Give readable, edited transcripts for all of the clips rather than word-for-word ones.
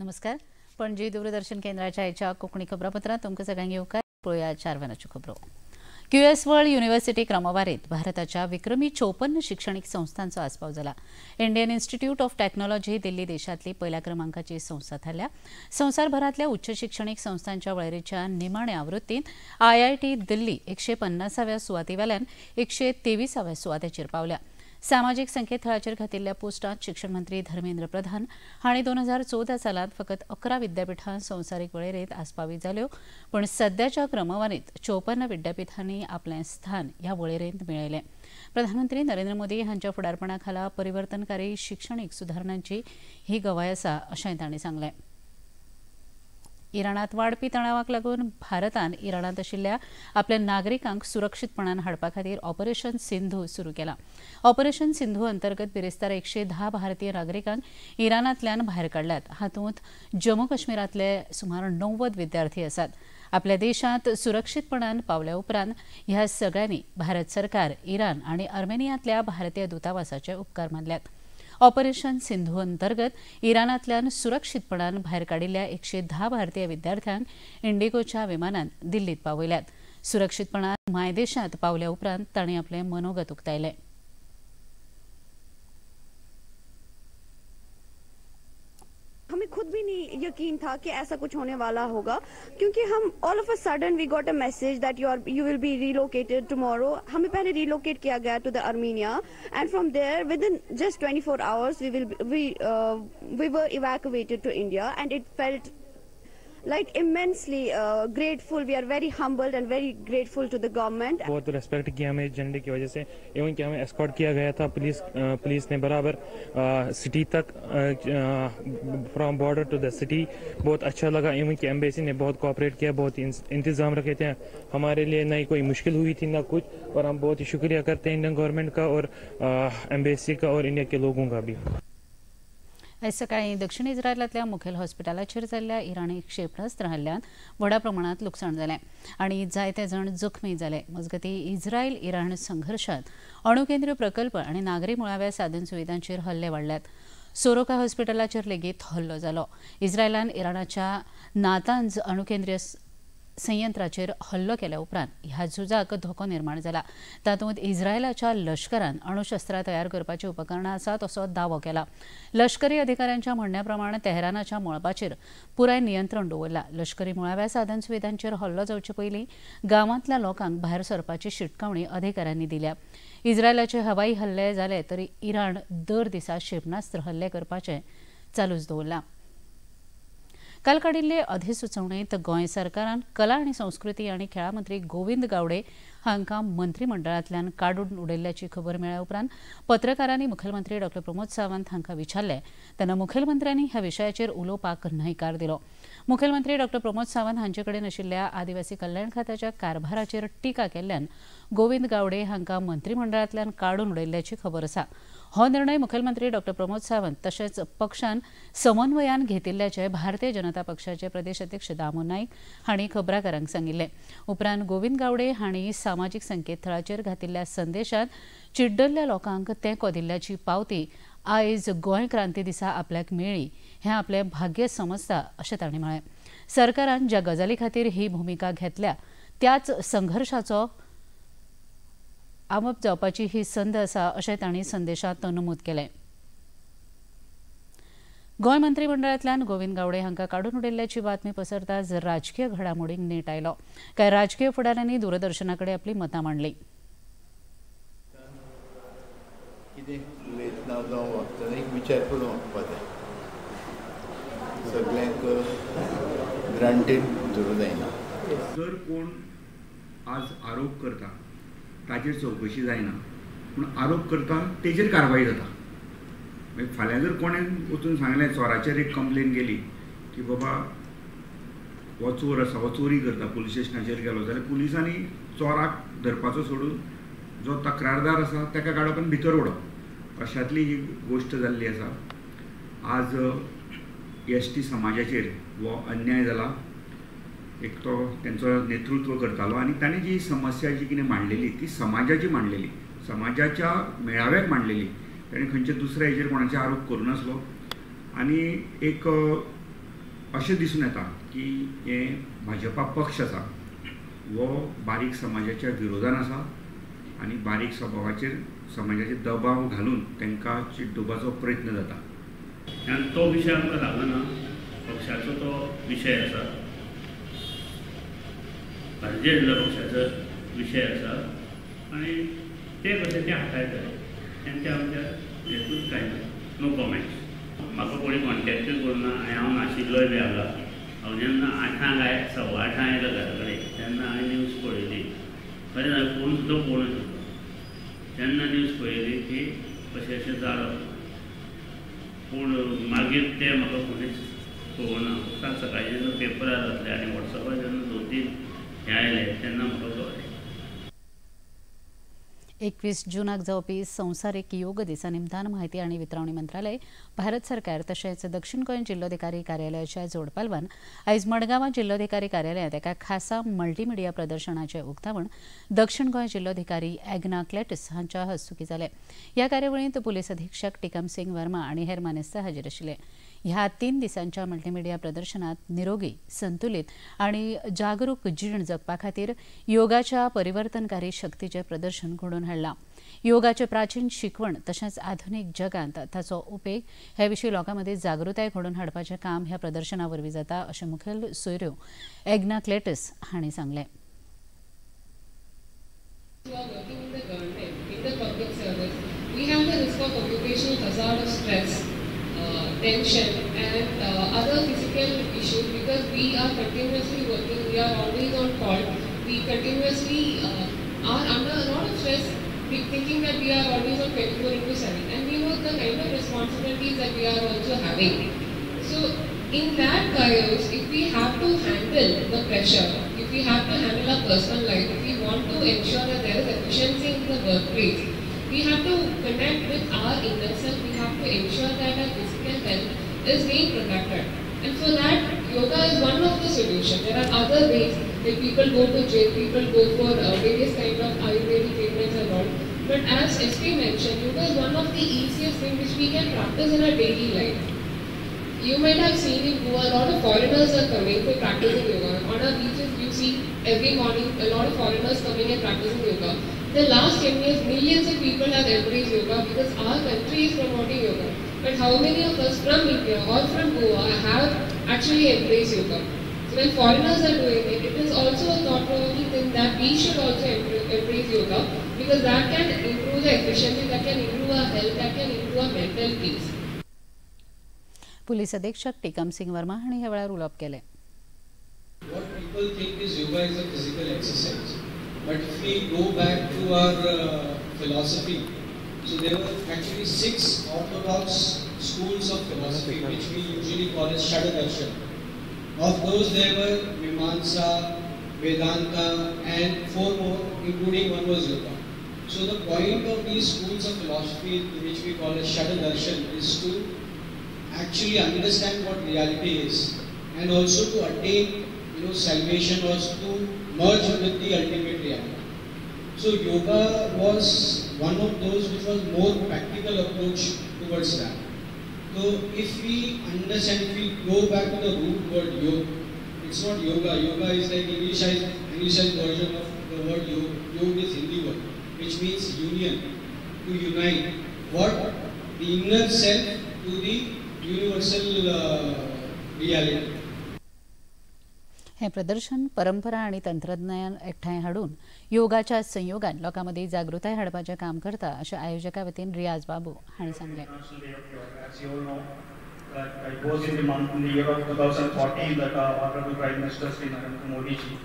नमस्कार. पणजी दूरदर्शन केंद्राच्या आयच्या कोंकणी खबरापत्रांत तुमकां सगळ्यांक येवकार. पळोवया 4 वरांच्यो खबरो. क्यूएस वर्ल्ड युनिव्हर्सिटी क्रमवारीत भारताच्या विक्रमी 54 शिक्षणीक संस्थांचो आस्पाव जाला. Indian Institute of Technology Delhi देशांतली पयल्या क्रमांकाची संस्था थारल्या. संवसारभरांतल्या उच्च शिक्षणीक संस्थांच्या वळेरेच्या निमाण्या आवृत्तींत IIT Delhi 150व्या सुवातेवेल्यान 123व्या सुवातेचेर पावल्या. सामाजीक संकेतथळाचेर घातिल्ल्या पोस्टांत शिक्षण मंत्री धर्मेंद्र प्रधान हांणी 2014 सालांत फकत 11 विद्यापीठां संवसारीक वळेरेंत आस्पावीत जाल्यो, पूण सद्याच्या क्रमवारीत 54 विद्यापीठांनी आपलें स्थान ह्या वळेरेंत मेळयलें. प्रधानमंत्री नरेंद्र मोदी हांच्या फुडारपणा खाला परिवर्तनकारी शिक्षणीक सुदारणांची ही गवाय आसा अशेंय तांणी सांगलें. इराणांत वाडपी तणावाक लागून भारतान इराणांत आशिल्ल्या आपल्या नागरिकांक सुरक्षीतपणान हाडपा खातीर ऑपरेशन सिंधू सुरू केला. ऑपरेशन सिंधू अंतर्गत बिरेस्तार 110 भारतीय नागरिकांक इराणांतल्यान भायर काडल्यात. हातूंत जम्मू काश्मीरांतले सुमार 90 विद्यार्थी आसात. आपल्या देशांत सुरक्षीतपणान पावल्या उपरांत ह्या सगळ्यांनी भारत सरकार, इराण आनी आर्मेनियांतल्या भारतीय दूतावासाचे उपकार मानल्यात. ऑपरेशन सिंधू अंतर्गत इराणांतल्यान सुरक्षीतपणान भायर काडिल्ल्या 110 भारतीय विद्यार्थ्यांक इंडिगोच्या विमानान दिल्लीत पावयल्यात. सुरक्षीतपणान मायदेशांत पावल्या उपरांत तांणी आपलें मनोगत उक्तायलें. हमें खुद भी नहीं यकीन था कि ऐसा कुछ होने वाला होगा, क्योंकि हम all of a sudden we got a message that you will be relocated tomorrow. हमें पहले रिलोकेट किया गया to the Armenia and from there within just 24 hours we were evacuated to India and it felt like immensely grateful. We are very humbled and very grateful to the government. बहुत respect किया हमें झंडे की वजह से, एवं कि हमें escort किया गया था. Police ने बराबर city Tak, from border to the city, बहुत अच्छा लगा. एवं कि एम्बेसी ने बहुत कोऑपरेट किया, बहुत इंतजाम रखे थे हमारे लिए, ना ही कोई मुश्किल हुई थी ना कुछ. और हम बहुत ही शुक्रिया करते हैं इंडियन गवर्नमेंट का और एम्बेसी का और इंडिया के लोगों का भी. आयज सकाळीं दक्षिण इस्रायलांतल्या मुखेल हॉस्पिटलाचेर जाल्ल्या इराणी क्षेपणास्त्र हल्ल्यांत व्हडा प्रमाणांत लुकसाण जालें आनी जायते जाण जखमी जाले. मजगतीं इस्रायल इराण संघर्शांत अणुकेंद्र प्रकल्प आनी नागरी मुळाव्या साधन सुविधांचेर हल्ले वाडल्यात. सोरोका हॉस्पिटलाचेर लेगीत हल्लो जालो. इस्रायलान इराणाच्या नातांज अणुकेंद्रीय संयंत्राचेर हल्लो केल्या उपरांत ह्या झुजाक धोको निर्माण जाला. तातूंत इस्रायलाच्या लश्करान अणुशस्त्रां तयार करपाची उपकरणां आसात असो दावो केला. लश्करी अधिकाऱ्यांच्या म्हणण्या प्रमाण तेहरानाच्या मळबाचेर पुराय नियंत्रण दवरला. लश्करी मुळाव्या साधन सुविधांचेर हल्लो जावचे पयलीं गांवांतल्या लोकांक भायर सरपाची शिटकावणी अधिकाऱ्यांनी दिल्या. इस्रायलाचे हवाई हल्ले जाले तरी इराण दर दिसा क्षेपणास्त्र हल्ले करपाचे चालूच दवरला. काल काडिल्ले अधिसुचोवणेंत गोंय सरकारान कला आनी संस्कृती आनी खेळां मंत्री गोविंद गावडे हांकां मंत्रिमंडळांतल्यान काडून उडयल्ल्याची खबर मेळ्ळ्या उपरांत पत्रकारांनी मुखेलमंत्री डॉ प्रमोद सावंत हांकां विचारलें तेन्ना मुखेलमंत्र्यांनी ह्या विशयाचेर उलोवपाक न्हयकार दिलो. मुखेलमंत्री डॉ प्रमोद सावंत हांचे कडेन आशिल्ल्या आदिवासी कल्याण खात्याच्या कारभाराचेर टिका केल्ल्यान गोविंद गावडे हांकां मंत्रिमंडळांतल्यान काडून उडयल्ल्याची खबर आसा. हो निर्णय मुखेलमंत्री डॉ प्रमोद सावंत तशेंच पक्षान समन्वयान घेतिल्ल्याचें भारतीय जनता पक्षाचे प्रदेश अध्यक्ष दामू नाईक हांणी खबराकारांक सांगिल्लें. उपरांत गोविंद गावडे हांणी सामाजीक संकेतथळाचेर घातिल्ल्या संदेशांत चिड्डल्ल्या लोकांक तेंको दिल्ल्याची पावती आयज गोंय क्रांती दिसा आपल्याक मेळ्ळी हें आपलें भाग्य समजता अशें तांणी म्हळें. सरकारान ज्या गजाली खातीर ही भुमिका घेतल्या त्याच संघर्शाचो आमप जावपाची ही संद आसा अशें तांणी संदेशांत नमूद केलें. गोंय मंत्रिमंडळांतल्यान गोविंद गावडे हांकां काडून उडयल्ल्याची बातमी पसरताच राजकीय घडामोडींक नेट आयलो. कांय राजकीय फुडाऱ्यांनी दूरदर्शना कडेन आपली मतां मांडली. कितें उलयतना जावं वागतना एक विचार करून वागपाक जाय. सगळ्यांक ग्रांटेड धरूं जायना. जर कोण आज आरोप करता ताजेर चवकशी जायना, पूण आरोप करता तेजेर कारवाई जाता. मागीर फाल्यां जर कोणें वचून सांगलें, चोराचेर एक कंप्लेन गेली की बाबा हो चोर आसा, हो चोरी करता, पुलीस स्टेशनाचेर गेलो जाल्यार पुलिसांनी चोराक धरपाचो सोडून जो तक्रारदार आसा ताका काडप आनी भितर उडोवप, अशांतली ही गोश्ट जाल्ली आसा. आज एस टी समाजाचेर हो अन्याय जाला. एक तो तेंचो नेतृत्व करतालो आनी ताणें जी समस्या जी कितें मांडलेली ती समाजाची मांडलेली, समाजाच्या मेळाव्याक मांडलेली. ताणें खंयच्या दुसऱ्या हेजेर कोणाचे आरोप करूं नासलो आनी एक अशें दिसून येता की हें भाजपा पक्ष आसा वो बारीक समाजाच्या विरोधान आसा आनी बारीक स्वभावाचेर समाजाचेर दबाव घालून तांकां चिड्डुपाचो प्रयत्न जाता. आनी तो विशय आमकां लागना, पक्षाचो तो विशय आसा, भारतीय जनता पक्षाचो विशय आसा आनी ते कशें ते हाताळटले तेंच्या आमच्या हेतून कांय ना. No comments. म्हाका कोणी कॉन्टेक्टूय करूं ना आनी हांव नाशिल्लोय बी हांगा. हांव जेन्ना 8:00 8:15 आयलो घरा कडेन तेन्ना हांवें न्यूज पळयली. खरें हांवें फोन सुद्दां पळोवंक नाशिल्लो. तेन्ना न्यूज पळयली की अशें अशें जालां, पूण मागीर तें म्हाका कोणीच कळना. फक्त सकाळचे जेन्ना पेपरार जातले आनी वॉट्सॅपार जेन्ना 2-3 हें आयले तेन्ना म्हाका कळ्ळें. 21 जूनाक जावपी संवसारीक योग दिसा निमतान म्हायती आनी वितरावणी मंत्रालय, भारत सरकार तशेंच दक्षिण गोंय जिल्लोधिकारी कार्यालयाच्या जोडपालवान आयज मडगांवां जिल्लोधिकारी कार्यालयांत एका खासा मल्टीमिडिया प्रदर्शनाचें उक्तावण दक्षिण गोंय जिल्लोधिकारी एग्ना क्लेटस हांच्या हस्तुकीं जालें. ह्या कार्यावळींत पुलीस अधीक्षक टिकम सिंग वर्मा आनी हेर मानेस्त हाजीर आशिल्ले. ह्या 3 दिसांच्या मल्टीमिडिया प्रदर्शनात निरोगी, संतुलित आनी जागरूक जीण जगपा खातीर योगाच्या परिवर्तनकारी शक्तीचें प्रदर्शन घडोवन हाडलां. योगाचे प्राचीन शिकवण तशेंच आधुनीक जगांत ताचो उपेग हे विशीं लोकां मदीं जागृताय घडोवन हाडपाचें काम ह्या प्रदर्शना वरवीं जाता अशें मुखेल सोयऱ्यो एग्ना क्लेटस हांणी सांगलें. Tension and other physical issues because we are continuously working, we are always on call, we continuously are under a lot of stress, thinking that we are always on 24/7, and we know the kind of responsibilities that we are also having. So in that chaos, if we have to handle the pressure, if we have to handle our personal life, if we want to ensure that there is efficiency in the workplace, we have to connect with our inner self, we have to ensure that our physical health is being protected. And for that, yoga is one of the solutions. There are other ways, like people go to gym, people go for various kind of Ayurvedic treatments and all. But as SP mentioned, yoga is one of the easiest things which we can practice in our daily life. You might have seen in Goa, a lot of foreigners are coming for practicing yoga. On our beaches, you see every morning a lot of foreigners coming and practicing yoga. The last 10 years, millions of people have embraced yoga because our country is promoting yoga. But how many of us from India or from Goa have actually embraced yoga? So when foreigners are doing it, it is also a thought-provoking thing that we should also embrace yoga because that can improve the efficiency, that can improve our health, that can improve our mental peace. Police अधीक्षक टिकम सिंग वर्मा हांणी ह्या वेळार उलोवप केलें. What people think is yoga is a physical exercise. But if we go back to our philosophy, so there were actually 6 orthodox schools of philosophy, which we usually call as Shadadarshan. Of those, there were Mimamsa, Vedanta, and 4 more, including one was yoga. So the point of these schools of philosophy, which we call as Shadadarshan, is to actually understand what reality is, and also to attain, salvation, or to merge with the ultimate reality. So yoga was one of those which was more practical approach towards that. So if we understand, if we go back to the root word yoga, it's not yoga. Yoga is like Englishized version of the word yoga. Yoga is Hindi word, which means union, to unite what the inner self to the universal reality. हे प्रदर्शन परंपरा आणि तंत्रज्ञान एकठांय हाडून योगाच्या संयोगान लोकां मदीं जागृताय हाडपाचें काम करता अशें आयोजका वतीन रियाज बाबू हांणी सांगलें. It was in the month, in the year of 2014 that our Honorable Prime Minister Shri Narendra Modi ji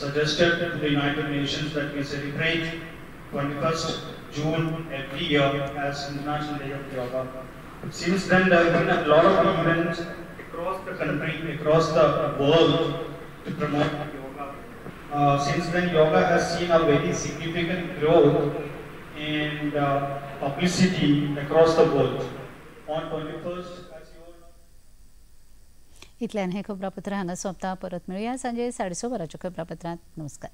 suggested to the United Nations that we celebrate 21st June every year as International Day of Yoga. Since then, there have been a lot of events across the country, across the world to promote yoga. Since then, yoga has seen a very significant growth and publicity across the world. On 21st, as you all know. इतल्यान हें खबरापत्र हांगा सोंपता. परत मेळुया सांजे 6:30 वरांच्या खबरापत्रांत. नमस्कार.